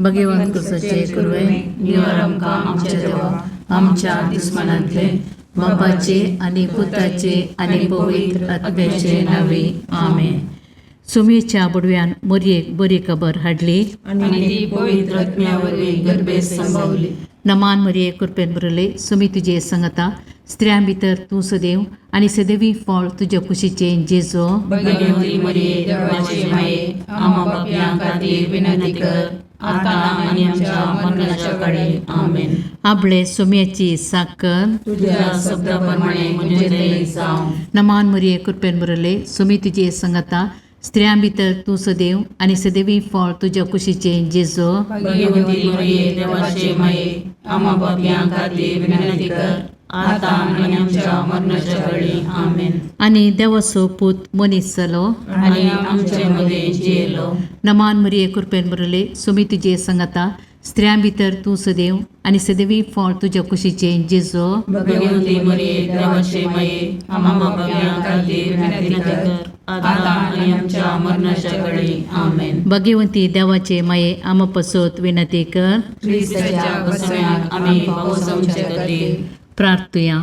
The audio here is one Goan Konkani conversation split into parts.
भगवंत कुसाचे कुरवे निवार आमकां आमच्या देवा आमच्या दुस्मानांतले बापाचे आनी पुताचे आनी पवित्र आत्म्याचे नावे आमेन. सुमेच्या बुडव्यान मोरयेक बरी खबर हाडली आनी ती पवित्र आत्म्या वरवीं गर्भेत संभवली. नमान मरिये कृपेन भरले सुमी तुजे संगता स्त्रियां भितर तूं सदैव आनी सदैवी फळ तुज्या कुशीचें जेजो. भगवती मरिये देवाचे माये आम्हा पापयां खातीर विनंती कर आता आनी आमच्या मरणाच्या काळी. आमेन. आपले सुम्याची साकर तुझ्या शब्दा प्रमाणे म्हणजे ते जावं. नमान मरिये कृपेन भरले सुमी तुजे संगता स्त्रियां भितर तूं सदैव आनी सदैवी फळ तुज्या कुशीचें जेजो. भगवती मरिये देवाचे माये आम्हा पापयां खातीर विनंती कर आता आनी आमच्या मरणाच्या काळी. आमेन. आनी देवाचो पूत मनीस जालो आनी आमचे मदें जियेलो. नमान मरिये कृपेन भरले सुमी तुजे संगता स्त्रियां भितर तूं सदैव आनी सदैवी फळ तुज्या कुशीचें जेजो. भगवती मरिये देवाचे माये आम्हा पापयां खातीर विनंती कर आता आनी आमच्या मरणाच्या काळी. आमेन. भगवंती देवाचे माये आमा पसत विनंती कर. क्रिस्ताच्या बसण्याक आमी पावसांचे खातीर. प्रार्थुया.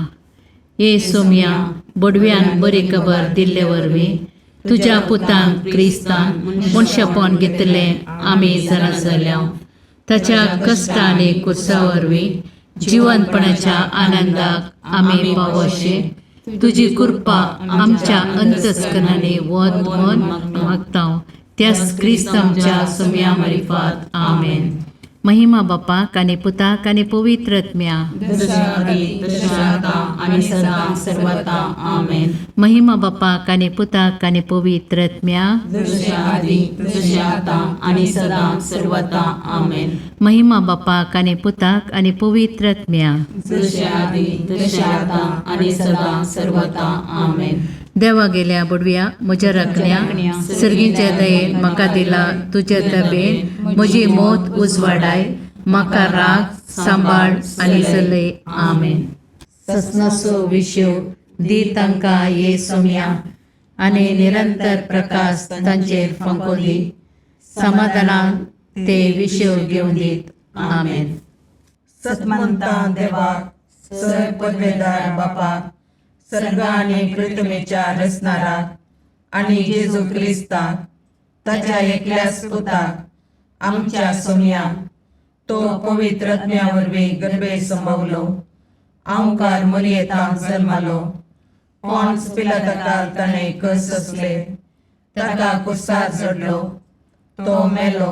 ये सोम्या बोडव्यान बरी खबर दिल्ले वरवीं तुज्या पुतान क्रिस्तान मनशापण घेतलें आमी जाणा जाल्या. ताच्या कश्ट आनी कुर्सा वरवीं जिवनपणाच्या आनंदाक आमी पावोशे तुजी कृपा आमच्या अंतस्करणांनी वत म्हण मागता त्याच क्रिस्त आमच्या सोम्या मारिफात. आमेन. महिमा बापाक आनी पुताक आनी पवित्र आत्म्या. जशा आदी तशें आता आनी सदां सर्वता. आमेन. महिमा बापाक आनी पुताक आनी पवित्र आत्म्या. जशें आदी तशें आतां आनी सदां सर्वता. आमेन. महिमा बापाक आनी पुताक आनी पवित्र आत्म्या. जशें आदी तशें आतां आनी सदां सर्वता. आमेन. देवा गेल्या बुडव्या म्हज्या राखण्या सर्गीच्या दयेन म्हाका दिला तुज्या तबेन म्हजी मोत उजवाडाय म्हाका राग सांबाळ आनी चलय. आमेन. ससनाचो विशेव दी तांकां ये सोम्या आनी निरंतर प्रकाश तांचेर फांको दी समाधानान ते विशेव घेवन दीत. आमेन. सतमंता देवाक सर पदवेदार बापाक सर्ग आनी पृथ्वीच्या रचणाराक आनी जेजू क्रिस्ताक ताच्या एकल्याच पुताक आमच्या सोमयाक तो पवित्र आत्म्या वरवीं गर्भे संभवलो आंवकार मरियेतांत जल्मालो पॉन्स पिलाताकाल ताणें कस सोंसले ताका कुर्सार चडलो तो मेलो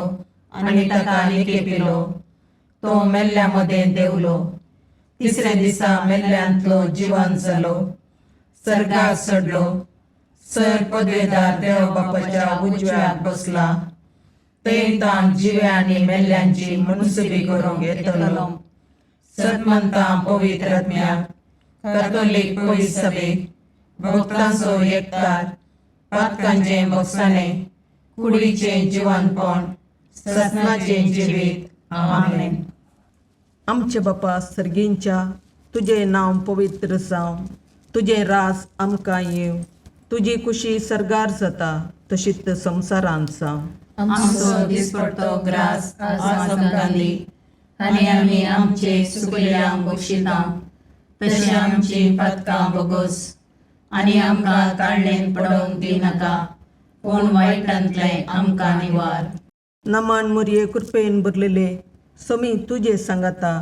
आनी ताका निकेपिलो तो मेल्ल्या मदें देंवलो तिसऱ्या दिसा मेल्ल्यांतलो जिवन जालो सर्गार चडलो सर पदवेदार देव बापाच्या उजव्याक बसला थंय ताण जिव्या आनी मेल्ल्यांची मुनसुबी करूंक येतलो. सतमंता पवित्र आत्म्याक कॅथोलीक पवित्र सभेक भक्तांचो एकतार पातकांचें भोगसाणें कुडीचें जिवनपण ससनाचें जिवीत. आमेन. आमचे बापा सर्गींच्या तुजें नांव पवित्र जावं तुजें राज आमकां येवं तुजी कुशी सर्गार जाता तशीच संवसारांत जावं. आमचो दिसपडतो ग्रास आज आमकां दी आनी आमी आमचे सुकल्यांक बक्षिता तशें आमची पातकां बोगोस आनी आमकां ताळणेन पडोवंक दिनाका पूण वायटांतलें आमकां निवार. नमान मुरये कृपेन भरलेले समी तुजे सांगाता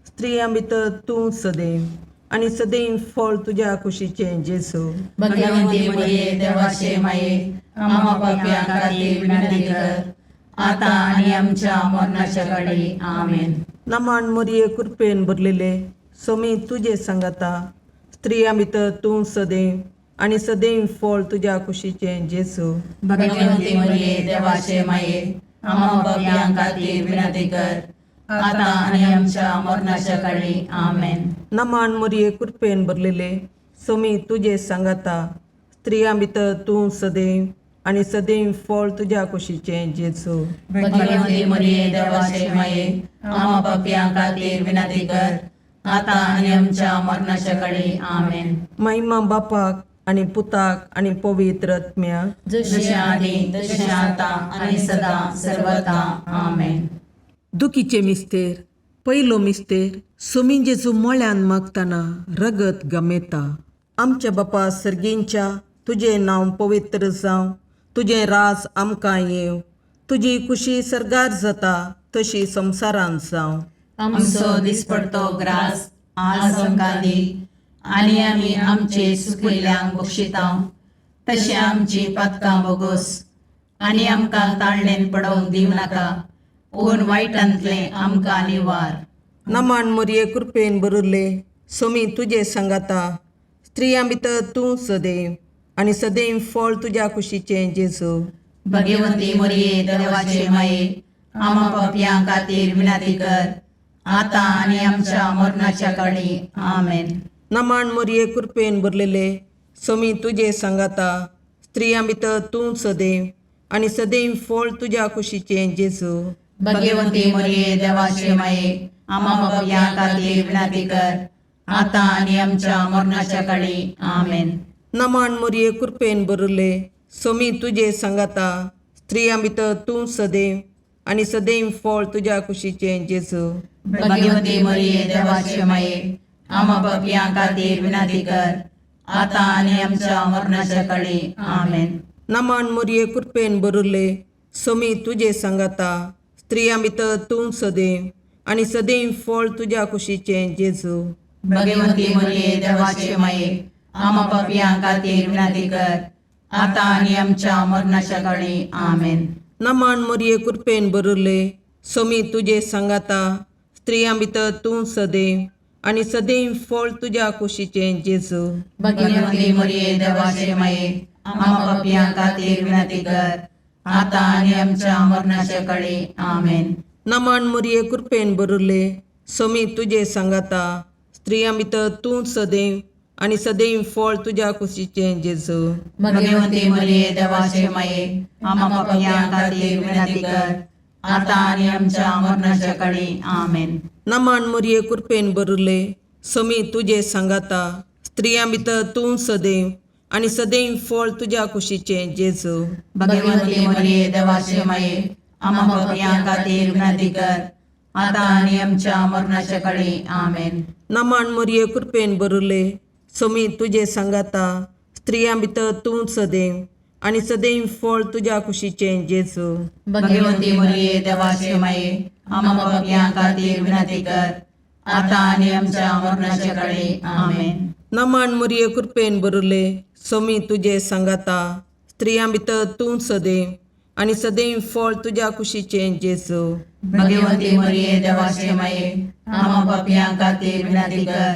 स्त्रियां भितर तूं सदैव आनी सदैव फळ तुज्या कुशीचें जेजू. भगवंती मरिये देवाचे माये आम्हा पापयां खातीर विनंती कर आता आनी आमच्या मरणाच्या काळी. आमेन. नमान मुरये कृपेन भरलेले समी तुजे सांगाता स्त्रियां भितर तूं सदैव आनी सदैव फळ तुज्या कुशीचें जेजू. भगवंती मरिये देवाचे माये आम्हा पापयां खातीर विनंती कर आता आनी आमच्या मरणाच्या काळी. आमेन. नमान मुरये कृपेन भरलेले समी तुजे सांगाता स्त्रियां भितर तूं सदैव आनी सदैव फळ तुज्या कुशीचें जेजू. भगवंती मरिये देवाचे माये आम्हा पापयां खातीर विनंती कर आता आनी आमच्या मरणाच्या काळी. आमेन. महिमा बापाक आनी पुताक आनी पवित्र आत्म्याक. जशें आदी तशें आतां आनी सदां सर्वता. आमेन. दुखीचे मिस्तेर पयलो मिस्तेर सोमी जेजू मळ्यान मागतना रगत गमेता. आमच्या बापा सर्गींच्या तुजें नांव पवित्र जावं, तुजें राज आमकां येवं, तुजी खुशी सर्गार जाता तशी संवसारांत जावं. आमचो दिसपडतो ग्रास आज आमकां दी आनी आमी आमचे सुकिल्ल्यांक बक्षितांव तशें आमची पातकां बोगोस आनी आमकां ताळणेन पडोवंक दिवं नाका पूण वायटांतलें आमकां निवार. नमान मोरये कृपेन भरिल्ले सोमी तुजे सांगाता, स्त्रियां भितर तूं सदैव आनी सदैव फळ तुज्या कुशीचें जेजू. भगवंती मोरये देवाचे माये आमा पापयां खातीर विनंती कर आतां आनी आमच्या मरणाच्या काळी. आमेन. नमान मोरये कृपेन भरलेले सोमी तुजे सांगाता, स्त्रियां भितर तूं सदैव आनी सदैव फळ तुज्या कुशीचें जेजू. भगवंती मोरये देवाचे माये आमा पापयां खातीर विनंती कर आतां आनी आमच्या मरणाच्या काळी. आमेन. नमान मोरये कृपेन भरिल्ले सोमी तुजे सांगाता, स्त्रियां भितर तूं सदैव आनी सदैव फळ तुज्या कुशीचें जेजू. भगवंती मोरये देवाचे माये आमा पापयां खातीर विनंती कर आतां आनी आमच्या मरणाच्या काळी. आमेन. नमान मोरये कृपेन भरिल्ले सोमी तुजे सांगाता, स्त्रियां भितर तूं सदैव आनी सदैव फळ तुज्या कुशीचें जेजू. भगवंती मोरये देवाचे माये आमा पापयां खातीर विनंती कर आतां आनी आमच्या मरणाच्या काळी. आमेन. नमान मोरये कृपेन भरिल्ले सोमी तुजे सांगाता, स्त्रियां भितर तूं सदैव आनी सदैव फळ तुज्या कुशीचें जेजू. भगवंती मोरये देवाचे माये आमा पापयां खातीर विनंती कर आतां आनी आमच्या मरणाच्या काळी. आमेन. नमान मोरये कृपेन भरिल्ले सोमी तुजे सांगाता, स्त्रियां भितर तूं सदैव आनी सदैव फळ तुज्या कुशीचें जेजू. भगवंती मोरये देवाचे माये आमा पापयां खातीर विनंती कर आतां आनी आमच्या मरणाच्या काळी. आमेन. नमान मोरये कृपेन भरिल्ले सोमी तुजे सांगाता, स्त्रियां भितर तूं सदैव आनी सदैव फळ तुज्या कुशीचें जेजू. भगवंती मोरये देवाचे माये आमा पापयां खातीर विनंती कर आतां आनी आमच्या मरणाच्या काळी. आमेन. नमान मोरये कृपेन भरिल्ले सोमी तुजे सांगाता, स्त्रियां भितर तूं सदैव आनी सदैव फळ तुज्या कुशीचें जेजू. भगवंती मोरये देवाचे माये आमा पापयां खातीर विनंती कर आतां आनी आमच्या मरणाच्या काळी. आमेन. नमान मोरये कृपेन भरिल्ले सोमी तुजे सांगाता, स्त्रियां भितर तूं सदैव आनी सदैव फळ तुज्या कुशीचें जेजू. भगवंती मोरये देवाचे माये आमा पापयां खातीर विनंती कर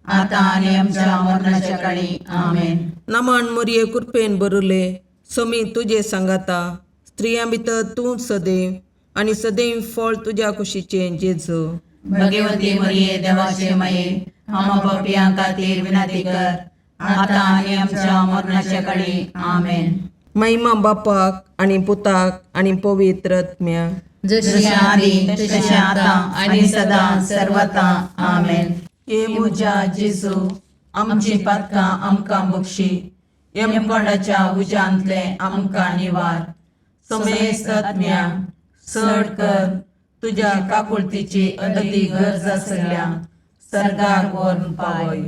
आतां आनी आमच्या मरणाच्या काळी. आमेन. नमान मोरये कृपेन भरिल्ले सोमी तुजे सांगाता, स्त्रियां भितर तूं सदैव आनी सदैव फळ तुज्या कुशीचें जेजू. भगवंती मोरये देवाचे माये आमा पापयां खातीर विनंती कर आतां आनी आमच्या मरणाच्या काळी. आमेन. महिमा बापाक आनी पुताक आनी पवित्र आत्म्याक, जशी जशें आदी तशें आतां आनी सदां सर्वता. आमेन. हे म्हज्या जेजू आमची पातकां आमकां बक्षी, यमकोंडाच्या उज्यांतलें आमकां निवार, समेस्त आत्म्या चड कर तुज्या काकुळतीची अदती गरज आसल्या सर्गाक व्हरून पावय.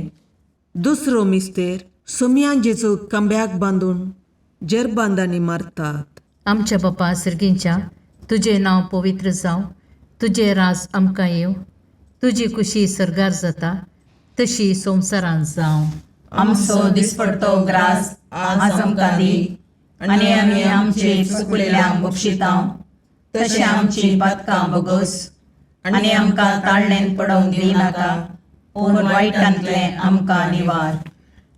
दुसरो मिस्तेर सोमयान जेजू खांब्याक बांदून जेरबांदांनी मारतात. आमच्या बापा सर्गींच्या तुजें नांव पवित्र जावं, तुजें राज आमकां येवं, तुजी खुशी सर्गार जाता तशी संवसारांत जावं. आमचो दिसपडतो ग्रास आज आमकां दी आनी आमी आमचे चुकलेल्यांक बक्षितांव तशें आमची पातकां बोगोस आनी आमकां ताळणेन पडोवंक दिवं नाका पूण वायटांतलें आमकां निवार.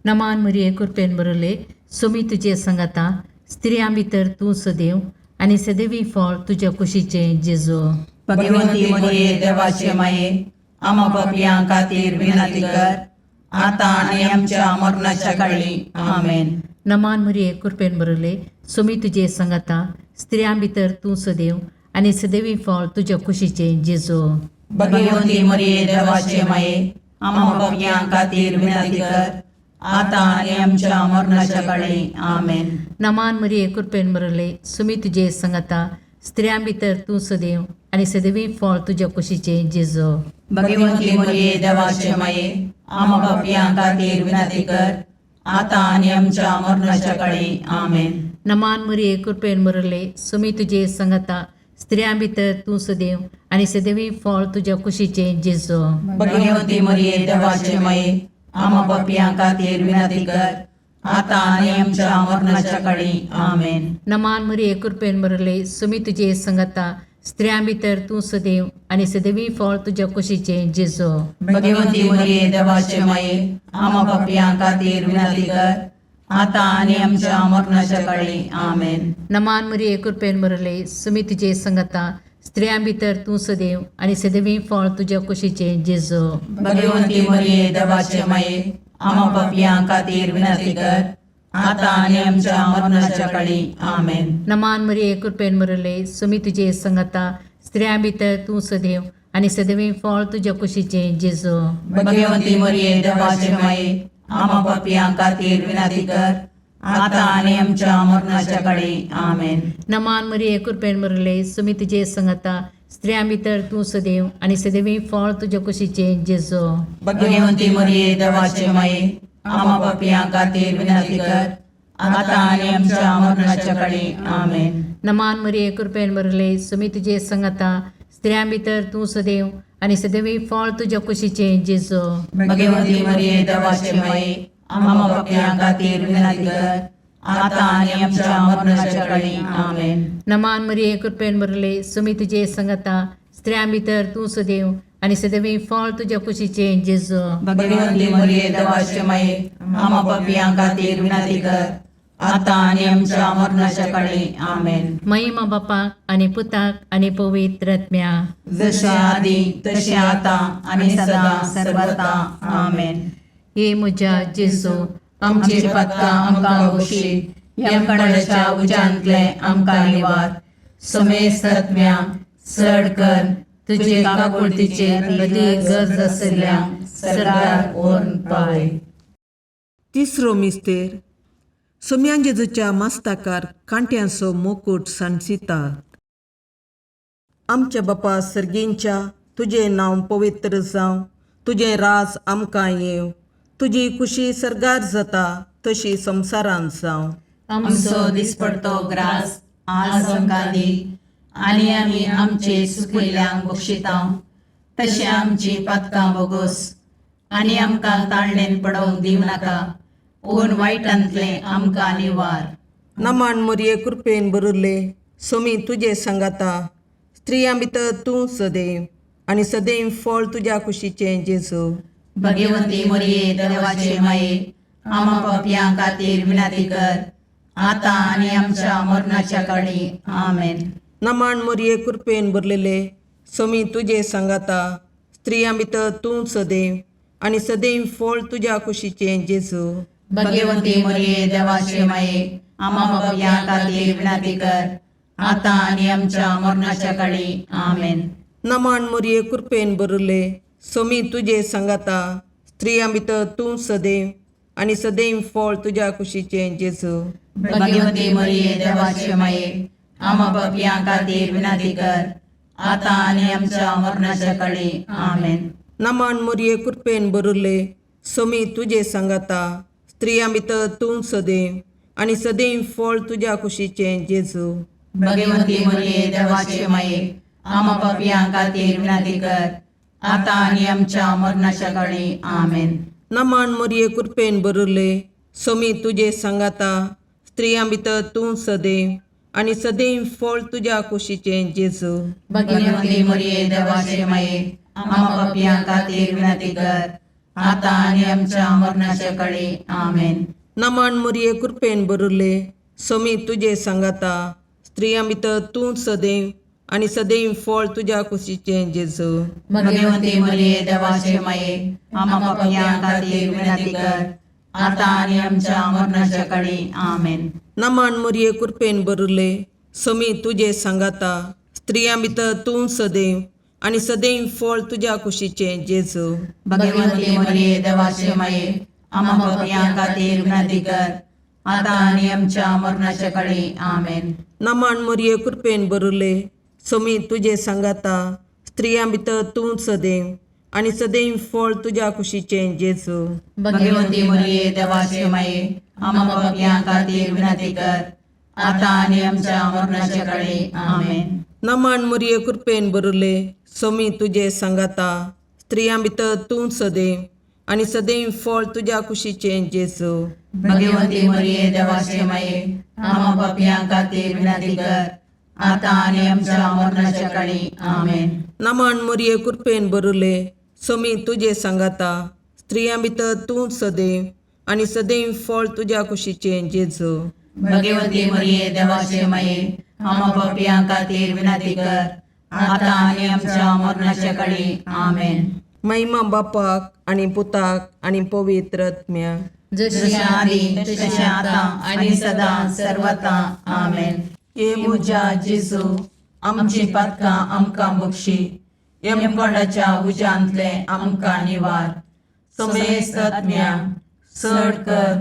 नमान मरिये कृपेन भरले सोमी तुजे संगाता, स्त्रियां भितर तूं सदैव आनी सदैवी फळ तुज्या कुशीचें जेजू. भगवंती मोरये देवाचे माये आमा पापयां खातीर विनंती कर आतां आनी आमच्या मरणाच्या काळी. आमेन. नमान मरिये कृपेन भरले सोमी तुजे संगाता, स्त्रियां भितर तूं सदैव आनी सदैवी फळ तुज्या कुशीचें जेजू. भगवंती मोरये देवाचे माये आमा पापयां खातीर विनंती कर आतां आनी आमच्या मरणाच्या काळी. आमेन. नमान मरिये कृपेन भरले सुमी तुजे संगाता, स्त्रियां भितर तूं सदैव आनी सदवी फळ तुज्या कुशीचें जेजो. भगवंती मरिये देवाचे माये, आमा पापयां खातीर विनंती कर, आतां आनी आमच्या मरणाच्या काळी. आमेन. नमान मरिये, कृपेन भरले, सुमी तुजे संगता, स्त्रियां भितर तूं सदैव आनी सदैवी फळ तुज्या कुशीचें जेजो. भगवंती मरिये देवाचे माये, आमा पापयां खातीर विनंती कर, आतां आनी आमच्या मरणाच्या काळी. आमेन. नमान मरिये, कृपेन भरले, सुमी तुजे संगता, स्त्रियां भितर तूं सदैव आनी सदैवी फळ तुज्या कुशीचें जेजो. भगवंती मरिये देवाचे माये, आमा पापयां खातीर विनंती कर, आतां आनी आमच्या मरणाच्या काळी. आमेन. नमान मरिये, कृपेन भरले, सुमी तुजे संगता, स्त्रियां भितर तूं सदैव आनी सदैवी फळ तुज्या कुशीचें जेजो. भगवंती मरिये देवाचे माये, आमा पापयां खातीर विनंती कर, आतां आनी आमच्या मरणाच्या काळी. आमेन. नमान मरिये, कृपेन भरले, सुमी तुजे संगता, स्त्रियां भितर तूं सदैव आनी सदैवी फळ तुज्या कुशीचें जेजो. भगवंती मरिये देवाचे माये, आमा पापयां खातीर विनंती कर, आतां आनी आमच्या मरणाच्या काळी. आमेन. नमान मरिये, कृपेन भरले, सुमी तुजे संगता, स्त्रियां भितर तूं सदैव आनी सदैवी फळ तुज्या कुशीचें जेजो. भगवंती मरिये देवाचे माये, आमा पापयां खातीर विनंती कर, आतां आनी आमच्या मरणाच्या काळी. आमेन. नमान मरिये, कृपेन भरले, सुमी तुजे संगता, स्त्रियां भितर तूं सदैव आनी सदैवी फळ तुज्या कुशीचें जेजो. भगवंती मरिये देवाचे माये, आमा पापयां खातीर विनंती कर, आतां आनी आमच्या मरणाच्या काळी. आमेन. नमान मरिये, कृपेन भरले, सुमी तुजे संगता, स्त्रियां भितर तूं सदैव आनी सदैवी फळ तुज्या कुशीचें जेजो. भगवंती मरिये देवाचे माये, आमा पापयां खातीर विनंती कर, आतां आनी आमच्या मरणाच्या काळी. आमेन. महिमा बापाक आनी पुताक आनी पवित्र आत्म्या. जशे आदी तशें आतां आनी सदां सर्वता. आमेन. हे म्हज्या जेजू, आमची पातकां आमकां बक्षी, यमकणाच्या उज्यांतले आमकां निवार, समेस्त आत्म्या चड कर तुजे काकुळतीचेर अदीक गरज आशिल्ल्या सरकार व्हरून पावय. तिसरो मिस्तेर. सोम्यान जेजूच्या मस्ताकार कांट्यांचो मुकूट सांडसितात. आमच्या बापा सर्गींच्या, तुजें नांव पवित्र जावं, तुजें राज आमकां येवं, तुजी खुशी सर्गार जाता तशी संवसारांत जावं. आमचो दिसपडतो ग्रास आज आमकां दी, आनी आमी आमचे सुकिल्ल्यांक बक्षिता, तशें आमची पातकां बोगोस, आनी आमकां ताळणेन पडोवंक दिवं नाका, पूण वायटांतलें आमकां निवार. नमान मोरये, कृपेन भरिल्ले, सोमी तुजे सांगाता, स्त्रियां भितर तूं सदैव आनी सदैव फळ तुज्या कुशीचें जेजू. भगवंती मरिये देवाचे माये, आमा पापयां खातीर विनंती कर, आतां आनी आमच्या मरणाच्या काळी. आमेन. नमान मोरये, कृपेन भरलेले, सोमी तुजे सांगाता, स्त्रियां भितर तूं सदैव आनी सदैव फळ तुज्या कुशीचें जेजू. भगवंती मरिये देवाचे माये, आमा पापयां खातीर विनंती कर, आतां आनी आमच्या मरणाच्या काळी. आमेन. नमान मोरये, कृपेन भरिल्ले, सोमी तुजे सांगाता, स्त्रियां भितर तूं सदैव आनी सदैव फळ तुज्या कुशीचें जेजू. भगवंती मरिये देवाचे माये, आमा पापयां खातीर विनंती कर, आतां आनी आमच्या मरणाच्या काळी. आमेन. नमान मोरये, कृपेन भरिल्ले, सोमी तुजे सांगाता, स्त्रियां भितर तूं सदैव आनी सदैव फळ तुज्या कुशीचें जेजू. भगवंती मरिये देवाचे माये, आमा पापयां खातीर विनंती कर, आतां आनी आमच्या मरणाच्या काळी. आमेन. नमान मोरये, कृपेन भरिल्ले, सोमी तुजे सांगाता, स्त्रियां भितर तूं सदैव आनी सदैव फळ तुज्या कुशीचें जेजू. भगवंती मरिये देवाचे माये, आमा पापयां खातीर विनंती कर, आतां आनी आमच्या मरणाच्या काळी. आमेन. नमान मोरये, कृपेन भरिल्ले, सोमी तुजे सांगाता, स्त्रियां भितर तूं सदैव आनी सदैव फळ तुज्या कुशीचें जेजू. भगवंती मरिये देवाचे माये, आमा पापयां खातीर विनंती कर, आतां आनी आमच्या मरणाच्या काळी. आमेन. नमान मोरये, कृपेन भरिल्ले, सोमी तुजे सांगाता, स्त्रियां भितर तूं सदैव आनी सदैव फळ तुज्या कुशीचें जेजू. भगवंती मरिये देवाचे माये, आमा पापयां खातीर विनंती कर, आतां आनी आमच्या मरणाच्या काळी. आमेन. नमान मोरये, कृपेन भरिल्ले, सोमी तुजे सांगाता स्त्रियां भितर तूं सदैव आनी सदैव फळ तुज्या कुशीचें जेजू. भगवती मरिये देवाचे माये, आम्हा पापयां खातीर विनंती कर, आता आनी आमच्या मरणाच्या काळी. आमेन. नमन मुरये कृपेन बरुले, सोमी तुजे सांगाता स्त्रियां भितर तूं सदैव आनी सदैव फळ तुज्या कुशीचें जेजू. भगवती मरिये देवाचे माये, आम्हा पापयां खातीर विनंती कर, आता आनी आमच्या मरणाच्या काळी. आमेन. नमन मुरये कृपेन बरुले, सोमी तुजे सांगाता स्त्रियां भितर तूं सदैव आनी सदैव फळ तुज्या कुशीचें जेजू. भगवती मरिये देवाचे माये, आम्हा पापयां खातीर विनंती कर, आता आनी आमच्या मरणाच्या काळी. आमेन. महिमा बापाक आनी पुताक आनी पवित्र आत्म्याक. जशी जशें आदी तशें आतां आनी सदां सर्वता. आमेन. हे म्हज्या जेजू, आमची पातकां आमकां बक्षी, यमकोंडाच्या उज्यांतले आमकां निवार, समेस्त आत्म्या चड कर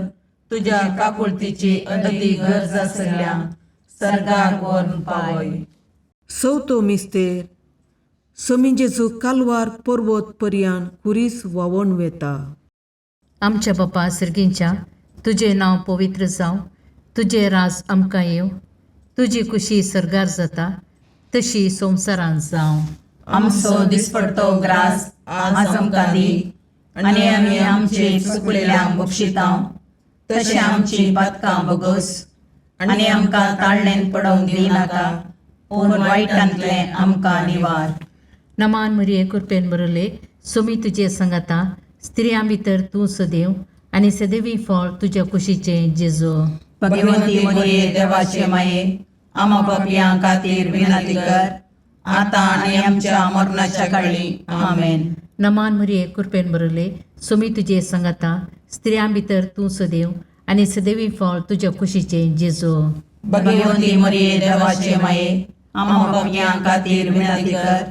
तुज्या काकुळतीची अदी गरज आसल्या सर्गार व्हरून पावय. चवथो मिस्तेर. सोमी जेजू कालवार पर्वत पर्यान खुरीस व्हांवोन वेता. आमच्या बापा सर्गींच्या, तुजें नांव पवित्र जावं, तुजें राज आमकां येवं, तुजी कुशी सर्गार जाता तशी संवसारांत जावं. आमचो दिसपडतो ग्रास आज आमकां दी, आनी आमी आमचे चुकलेल्यांक बक्षितां तशें आमची पातकां बगस, आनी आमकां ताळणेन पडोवंक दिनाका, पूण वायटांतलें आमकां निवार. नमान मरिये कृपेन बरले, सोमी तुजे सांगाता स्त्रियां भितर तूं सदैव आनी सदैवी फळ तुज्या कुशीचें जेजू. भगवती मरिये देवाचे माये, आमा पापयां खातीर विनंती कर, आतां आनी आमच्या मरणाच्या काळी. आमेन. नमान मरिये कृपेन बरले, सोमी तुजे सांगाता स्त्रियां भितर तूं सदैव आनी सदैवी फळ तुज्या कुशीचें जेजू. भगवती मरिये देवाचे माये, आमा पापयां खातीर विनंती कर,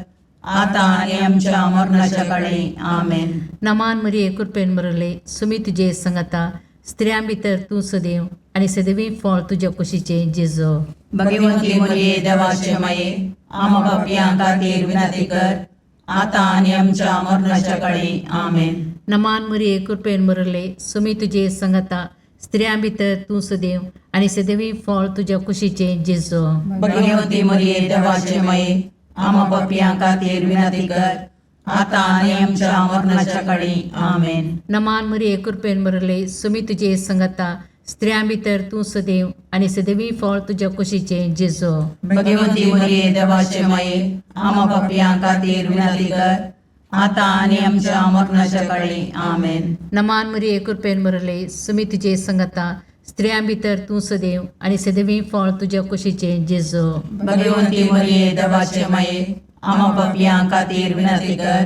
आतां आनी आमच्या मरणाच्या काळी. आमेन. नमान मरिये कृपेन बरले, सुमी तुजे सांगाता स्त्रियां भितर तूं सदैव आनी सदैवी फळ तुज्या कुशीचें जेजू. भगवती मरिये देवाचे माये, आमा पापयां खातीर विनंती कर, आतां आनी आमच्या मरणाच्या काळी. आमेन. नमान मरिये कृपेन बरले, सुमी तुजे सांगाता स्त्रियां भितर तूं सदैव आनी सदैवी फळ तुज्या कुशीचें जेजू. भगवती मरिये देवाचे माये, आमा पापयां खातीर विनंती कर, आतां आनी आमच्या मरणाच्या काळी. आमेन. नमान मरिये कृपेन बरले, सुमी तुजे सांगाता स्त्रियां भितर तूं सदैव आनी सदैवी फळ तुज्या कुशीचें जेजू. भगवती मरिये देवाचे माये, आमा पापयां खातीर विनंती कर, आतां आनी आमच्या मरणाच्या काळी. आमेन. नमान मरिये कृपेन बरले, सुमी तुजे सांगाता स्त्रियां भितर तूं सदैव आनी सदैवी फळ तुज्या कुशीचें जेजू. भगवती मरिये देवाचे माये, आमा पापयां खातीर विनंती कर,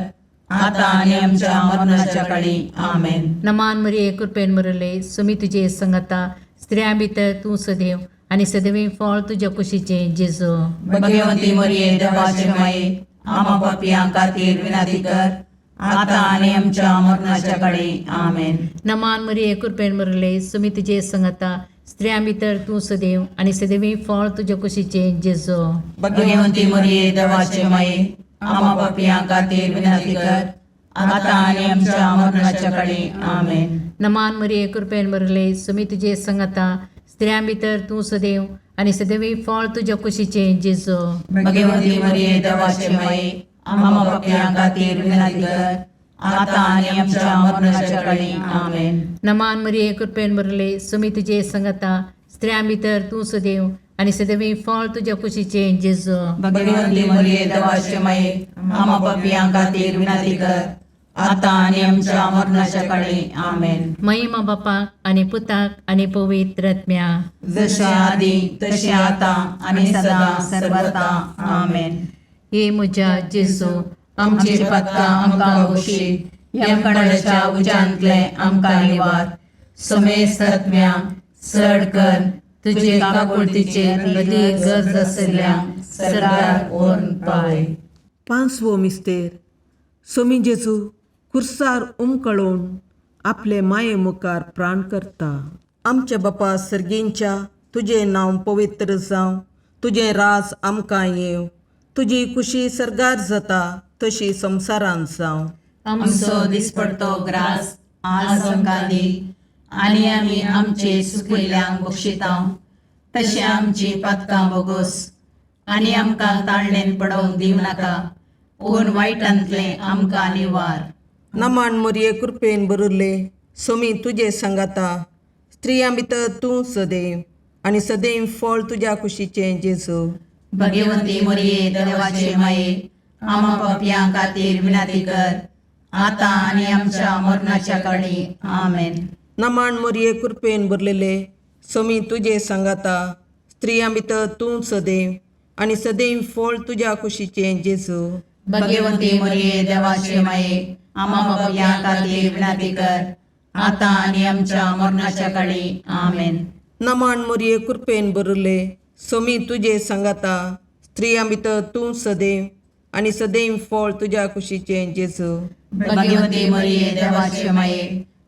आतां आनी आमच्या मरणाच्या काळी. आमेन. नमान मरिये कृपेन बरले, सुमी तुजे सांगाता स्त्रियां भितर तूं सदैव आनी सदैवी फळ तुज्या कुशीचें जेजू. भगवती मरिये देवाचे माये, आमा पापयां खातीर विनंती कर, आतां आनी आमच्या मरणाच्या काळी. आमेन. नमान मरिये कृपेन बरले, सुमी तुजे सांगाता स्त्रियां भितर तूं सदैव आनी सदैवी फळ तुज्या कुशीचें जेजू. भगवती मरिये देवाचे माये, आमा पापयां खातीर विनंती कर, आतां आनी आमच्या मरणाच्या काळी. आमेन. नमान मरिये कृपेन बरले, सुमी तुजे सांगाता स्त्रियां भितर तूं सदैव आनी सदैवी फळ तुज्या कुशीचें जेजू. भगवती मरिये देवाचे माये, आमा पापयां खातीर विनंती कर, आतां आनी आमच्या मरणाच्या काळी. आमेन. नमान मरिये कृपेन बरले, सुमी तुजे सांगाता स्त्रियां भितर तूं सदैव आनी सदैवी फळ तुज्या कुशीचें जेजू. भगवती मरिये देवाचे माये, आमा पापयां खातीर विनंती कर, आतां आनी आमच्या मरणाच्या काळी. आमेन. महिमा बापाक आनी पुताक आनी पवित्र आत्म्या. जशें आदी तशें आतां आनी सदां सर्वता. आमेन. हे म्हज्या जेजू, आमची पातकां आमकां बक्षी, यमकंडाच्या उज्यांतले आमकां निवार, समेस्त आत्म्या चड कर तुजे काकुळतीचे अदी गरज आसल्या सरकार व्हरून पावय. पांचवो मिस्तेर. सोमी जेजू खुर्सार उमकळून आपले माये मुखार प्राण करता. आमच्या बापा सर्गींच्या, तुजें नांव पवित्र जावं, तुजें राज आमकां येवं, तुजी कुशी सर्गार जाता तशी संवसारांत जावं. आमचो दिसपडतो ग्रास आज आमकां दी आनी आमी आमचे सुकिल्ल्यांक बक्षिता तशें आमची पातकां बोगोस आनी आमकां ताळणेन पडोवंक दिवं नाका, पूण वायटांतलें आमकां निवार. नमन मोरये, कृपेन भरिल्ले, सोमी तुजे सांगाता. स्त्रियां भितर तूं सदैव आनी सदैव फळ तुज्या कुशीचें जेजू. भगवंती मोरये, देवाचे माये, आमा पापयां खातीर विनंती कर, आतां आनी आमच्या मरणाच्या काळी. आमेन. नमन मोरये, कृपेन भरलेले, सोमी तुजे सांगाता. स्त्रियां भितर तूं सदैव आनी सदैव फळ तुज्या कुशीचें जेजू. भगवंती मोरये, देवाचे माये, आमा पापयां खातीर विनंती कर, आतां आनी आमच्या मरणाच्या काळी. आमेन. नमन मोरये, कृपेन भरिल्ले, सोमी तुजे सांगाता. स्त्रियां भितर तूं सदैव आनी सदैव फळ तुज्या कुशीचें जेजू. भगवंती मोरये, देवाचे माये,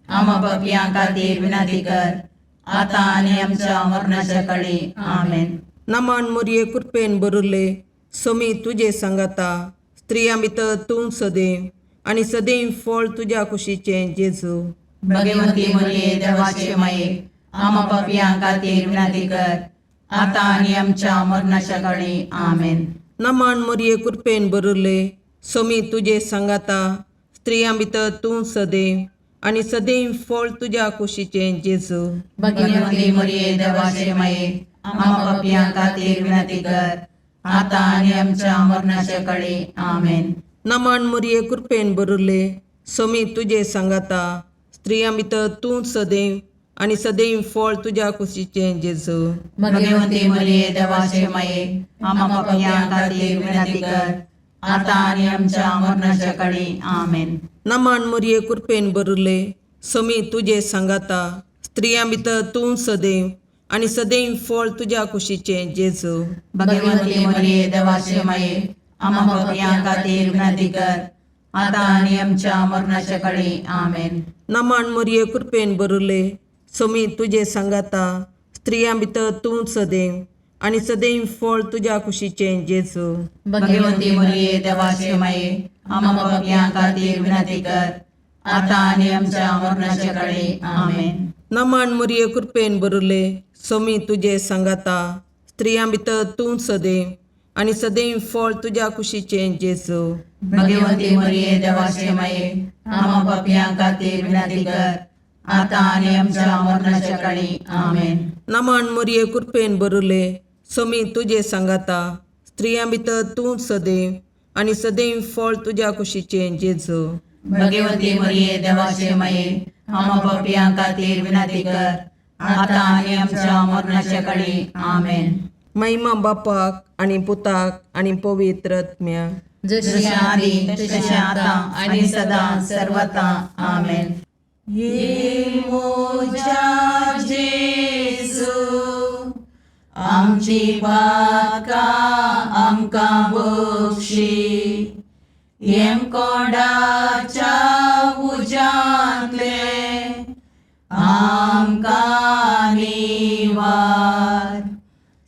आमा पापयां खातीर विनंती कर, आतां आनी आमच्या मरणाच्या काळी. आमेन. नमन मोरये, कृपेन भरिल्ले, सोमी तुजे सांगाता. स्त्रियां भितर तूं सदैव आनी सदैव फळ तुज्या कुशीचें जेजू. भगवंती मोरये, देवाचे माये, आमा पापयां खातीर विनंती कर, आतां आनी आमच्या मरणाच्या काळी. आमेन. नमन मोरये, कृपेन भरिल्ले, सोमी तुजे सांगाता. स्त्रियां भितर तूं सदैव आनी सदैव फळ तुज्या कुशीचें जेजू. भगवंती मोरये, देवाचे माये, आमा पापयां खातीर विनंती कर, आतां आनी आमच्या मरणाच्या काळी. आमेन. नमन मोरये, कृपेन भरिल्ले, सोमी तुजे सांगाता. स्त्रियां भितर तूं सदैव आनी सदैव फळ तुज्या कुशीचें जेजू. भगवंती मोरये, देवाचे माये, आमा पापयां खातीर विनंती कर, आतां आनी आमच्या मरणाच्या काळी. आमेन. नमन मोरये, कृपेन भरिल्ले, सोमी तुजे सांगाता. स्त्रियां भितर तूं सदैव आनी सदैव फळ तुज्या कुशीचें जेजू. भगवंती मोरये, देवाचे माये, आमा पापयां खातीर विनंती कर, आतां आनी आमच्या मरणाच्या काळी. आमेन. नमन मोरये, कृपेन भरिल्ले, सोमी तुजे सांगाता. स्त्रियां भितर तूं सदैव आनी सदैव फळ तुज्या कुशीचें जेजू. भगवंती मोरये, देवाचे माये, आमा पापयां खातीर विनंती कर, आतां आनी आमच्या मरणाच्या काळी. आमेन. नमन मोरये, कृपेन भरिल्ले, सोमी तुजे सांगाता. स्त्रियां भितर तूं सदैव आनी सदैव फळ तुज्या कुशीचें जेजू. भगवंती मोरये, देवाचे माये, आमा पापयां खातीर विनंती कर, आतां आनी आमच्या मरणाच्या काळी. आमेन. नमन मोरये, कृपेन भरिल्ले, सोमी तुजे सांगाता. स्त्रियां भितर तूं सदैव आनी सदैव फळ तुज्या कुशीचें जेजू. भगवंती मोरये, देवाचे माये, आमा पापयां खातीर विनंती कर, आतां आनी आमच्या मरणाच्या काळी. आमेन. महिमा बापाक आनी पुताक आनी पवित्र आत्म्याक. जशी आदी तशें आतां आनी सदां सर्वता. आमेन. ये मोजा जेजू, आमची पातकां आमकां बक्षी, येमकोंडाच्या उज्यांतले आमकां निवार.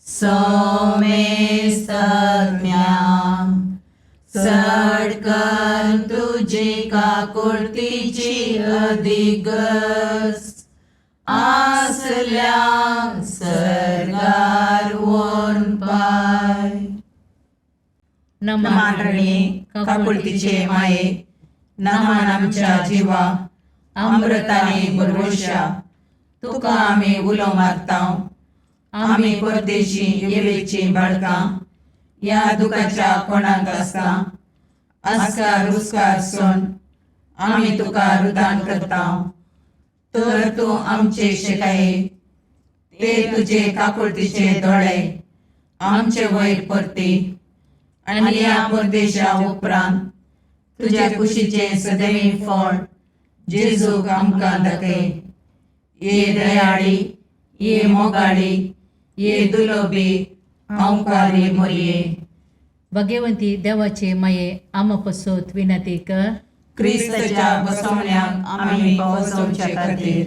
सोमेस्तज्ञा, चड कर तुजी काकुळतीची अधिगस आसल्या सर्गार वोन पाय. नमान रणी काकुळतीचे माये, नमान आमच्या जिवा अमृताने भरवशा, तुका आमी उलो मारता. आमी परदेशी येवेची बाळकां ह्या दुखाच्या कोणाक आसता आस्कार उस्कार सोन आमी तुका रुदान करता. तर तूं आमचे शिकाये ते तुजे काकुळतीचे दोळे आमचे वयर परती आनी ह्या परदेशा उपरांत तुज्या कुशीचें सदैव फळ जेजूक आमकां दाखय. ये दयाळी, ये मोगाळी, ये दुलोबी अंकारी मोरये. भगवंती देवाचे माये, आमा पसत विनंती कर. क्रिस्ताच्या बसवण्याक आमी पावसवचे खातीर.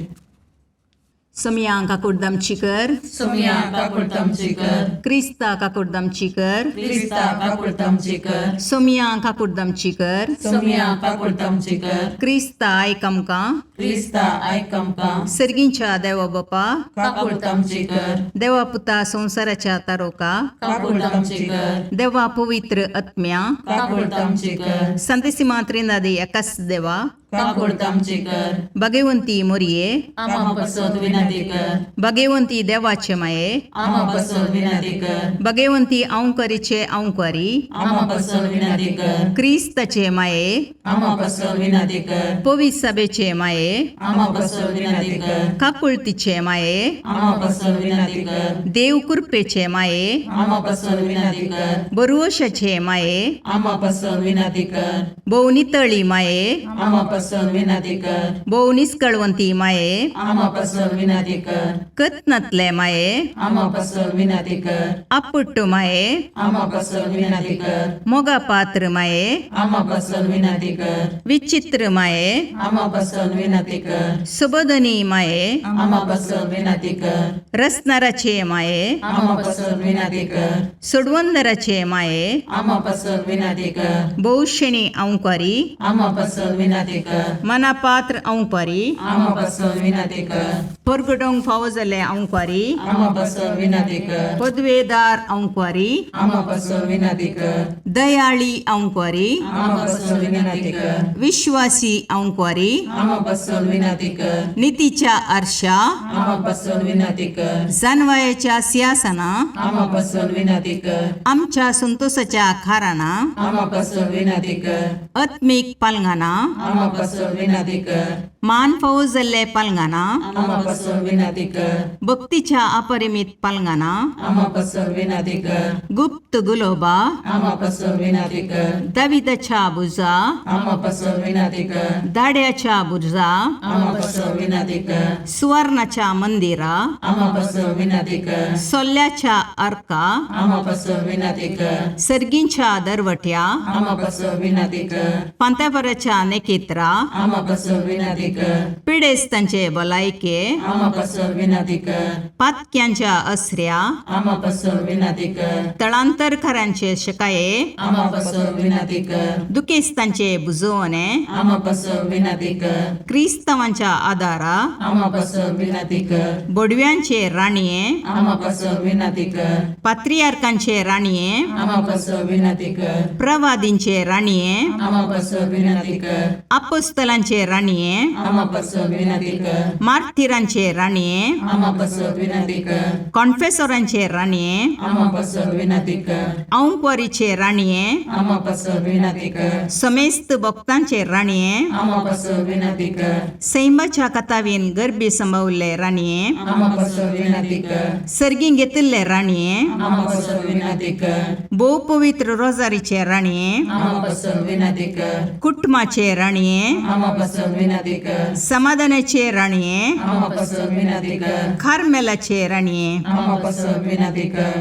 सोमया काकुडदामची कर. सोमया काकुळतामची कर. क्रिस्ता काकुडदामची कर. क्रिस्ता काकुळतामची कर. सोमया काकुडदामची कर. सोमया काकुळतामची कर. क्रिस्ता आयक आमकां. क्रिस्ता आयक आमकां. सर्गींच्या देवा बापा, काकुळतामची कर. देवा पुता संवसाराच्या तारोका, काकुळतामची कर. देवा पवित्र आत्म्या, काकुळतामची कर. संतेसिमा त्रिनादी एकाच देवा, काकुळतामची कर. भगवंती मोरये, आमा पसत विनंती कर. भगवंती देवाचे माये, आमा पसत विनंती कर. भगवंती अंकरीचे अंकरी, आमा पसत विनंती कर. क्रिस्ताचे माये, आमा पसत विनंती कर. पवित्र सभेचे माये, आमा पसत विनंती कर. काकुळतीचे माये, आमा पसत विनंती कर. देव कृपेचे माये, आमा पसत विनंती कर. बरुवशाचे माये, आमा पसत विनंती कर. भोव नितळी माये, आमा पसत विनंती कर. भोव निस्कळवंती माये, आमा पसत विनंती कर. कत्नातले माये, आमा पसत विनंती कर. आपुट्टू माये, आमा पसत विनंती कर. मोगा पात्र माये, आमा पसत विनंती कर. विचित्र माये, आमा पसत विनंती कर. सुबोधनी माये, आमा पसत विनंती कर. रसनाराचे माये, आमा पसत विनंती कर. सोडवंदराचे माये, आमा पसत विनंती कर. भोवशेणी अंकारी, आमा पसत विनंती कर. मनापात्र अंकारी, आमा पसत विनंती कर. परगटोंक फावो जाल्ले अंकारी, आमा पसत विनंती कर. पदवेदार अंकारी, आमा पसत विनंती कर. दयाळी अंकारी, आमा पसत विनंती कर. विश्वासी अंकारी, आमा पसत विनंती कर. नितीच्या आरशा, आमा पसत विनंती कर. जानवायाच्या सिंहासना, आमा पसत विनंती कर. आमच्या संतोषाच्या खाराना, आमा पसत विनंती कर. आत्मीक पालंगाना, आमा पसत विनंती कर. मान फावो जाल्ले पालंगाना, आमा पसत विनंती कर. भक्तीच्या अपरिमित पालंगाना, आमा पसत विनंती कर. गुप्त गुलोबा, आमा पसत विनंती कर. दाविदाच्या बुजा, आमा पसत विनंती कर. दाड्याच्या बुजा, आमा पसत विनंती कर. सुवर्णाच्या मंदिरा, आमा पसत विनंती कर. सोल्ल्याच्या अर्का, आमा पसत विनंती कर. सर्गींच्या दरवट्या, आमा पसत विनंती कर. पांत्यापराच्या नेकेत्रा, आमा पसत विनंती कर. पिडेस्तांचे भलायके, आमा पसत विनंती कर. पातक्यांच्या असऱ्या, आमा पसत विनंती कर. तळांतरकारांचे शकाये, आमा पसत विनंती कर. दुखेस्तांचे बुजवणे, आमा पसत विनंती कर. क्रिस्तांवांच्या आदारा, आमा पसत विनंती कर. बोडव्यांचे राणये, आमा पसत विनंती कर. पात्रियार्कांचे राणये, आमा पसत विनंती कर. प्रवादींचे राणये, आमा पसत विनंती कर. अपोस्तलांचे राणये, आमा पसत विनंती कर. मार्थिरांचे राणये, आमा पसत विनंती कर. कॉन्फेसोरांचे राणये, आमा पसत विनंती कर. औंकवारीचे राणये, आमा पसत विनंती कर. समेस्त भक्तांचे राणये, आमा पसत विनंती कर. सैमाच्या कथावीन गर्भी संभवल्ले राणये, आमा पसत विनंती कर. सर्गीं घेतिल्ले राणये, आमा पसत विनंती कर. भोव पवित्र रोजारीचे राणये, आमा पसत विनंती कर. कुटुंबाचे राणये, आमा पसत विनंती कर. समाधानाचे राणये, आमा पसत विनंती कर. कार्मेलाचे राणये, आमा पसत विनंती कर.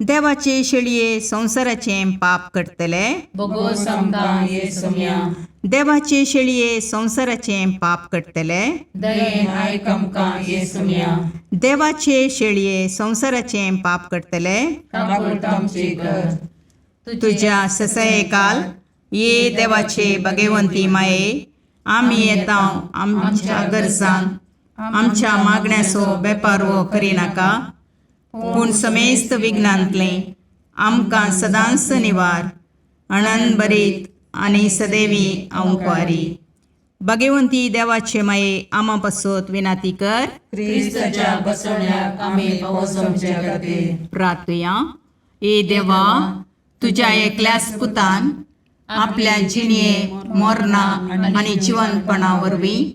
देवाचे शेळये संवसाराचें पाप करतले, बोगोस आमकां ये सोम्या. देवाचे शेळये संवसाराचें पाप करतले, दयेन आयक आमकां ये सोम्या. देवाचे शेळये संवसाराचें पाप करतले, काकुळतामची कर. तुज्या ससयकाल ये देवाचे भगवंती माये, आमी येता आमच्या गरजान आमच्या मागण्याचो बेपारवो करिनाका, पूण समेस्त विघ्नांतलें आमकां सदांच निवार अणन बरीत आनी सदैवी अंकवारी. भगवंती देवाचे माये, आमा पासत विनाती कर. क्रिस्ताच्या बसवण्याक आमी पावस आमच्या खातीर. प्रार्थुया. ए देवा, तुज्या एकल्याच पुतान आपल्या जिणये मोरना आनी जिवनपणा वरवीं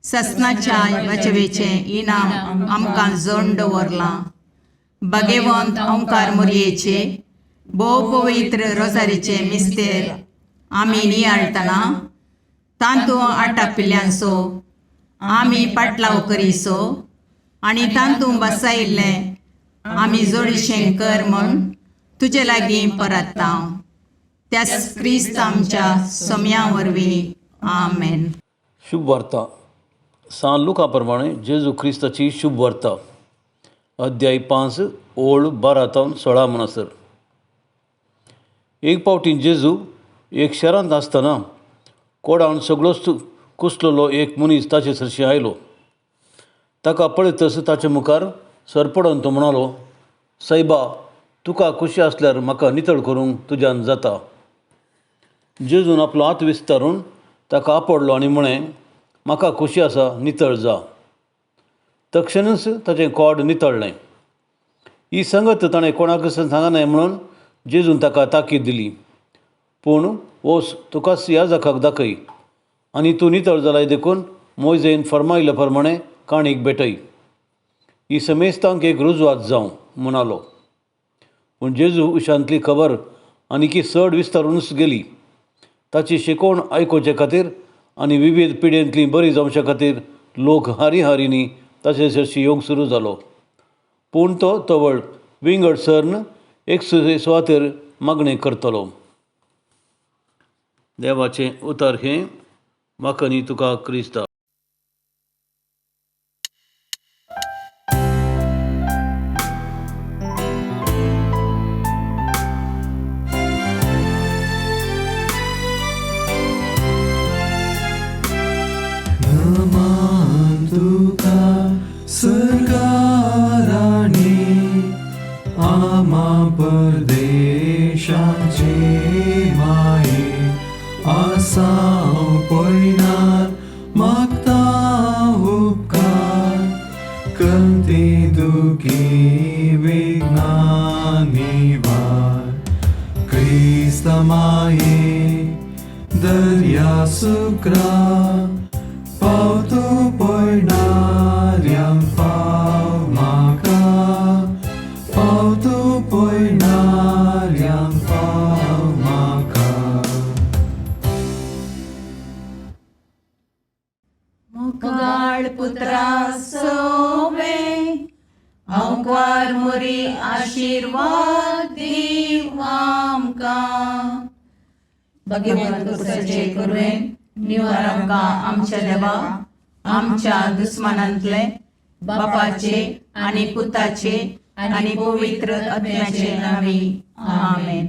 ससनाच्या वाचवेचें इनाम आमकां जोड दवरलां. भगवंत ओंकार मोरयेचे भोव पवित्र रोजारीचे मिस्तेर आमी नियाळटना तांतू आटापिल्ल्यांचो आमी पाटलाव करीसो आनी तांतू बसायिल्लें आमी जोडीशें कर म्हूण तुजे लागीं परत्ता, त्याच क्रिस्त आमच्या सोम्या वरवीं. आमेन. शुभ वार्ता. सान लुका प्रमाणे जेजू क्रिस्ताची शुभ वार्ता, अध्याय 5 ओळ 12 तावन 16 म्हणसर. एक पावटी जेजू एक शहरांत आसतना कोडान सगळोच कुसलेलो एक मनीस ताचे सरशी आयलो. ताका पळयतच ताचे मुखार सरपडून तो म्हणालो, सायबा, तुका खुशी आसल्यार म्हाका नितळ करूंक तुज्यान जाता. जेजून आपलो हात विस्तारून ताका आपडलो आनी म्हळें, म्हाका खुशी आसा, नितळ जा. तक्षणच ताचें कोड नितळ्ळें. ही संगत ताणें कोणाकच सांगनाय म्हणून जेजून ताका ताकीद दिली. पूण वोस, तुकाच ह्या जखाक दाखय आनी तूं नितळ जालाय देखून मोयजेन फर्मायल्या प्रमाणे काणीक भेटय. ही समेस्तांक एक रुजवात जावं म्हणालो. पूण जेजू विशांतली खबर आनीकी चड विस्तारूनच गेली. ताची शिकवण आयकुचे खातीर आनी विविध पिडेंतली बरी जावचे खातीर लोक हारी हारींनी ताचे सरशी येवंक सुरू जालो. पूण तो तवळ विंगड सर्न एक सुवातेर मागणें करतलो. देवाचें उतर हें. म्हाका न्ही तुका क्रिस्ता. नमन तुका सरकाराणी आमा परदेशाचे माये आसाव पयनार मागता उपकार कंती दुखी विघ्नां निवार क्रिस्त माये दर्या सुक्रा पावतो पयणाऱ्यांक पाव म्हाका पावतो पयणाऱ्यांक पाव म्हाका. मुगाळ पुत्रा सोवे आंकवार मोरी आशिर्वाद दीव आमकां. भगवंत कुसाचे कुरवेन निवार आमकां आमच्या देवा आमच्या दुस्मानांतले बापाचे आनी पुताचे आनी पवित्र आत्म्याचे नांवी. आमेन.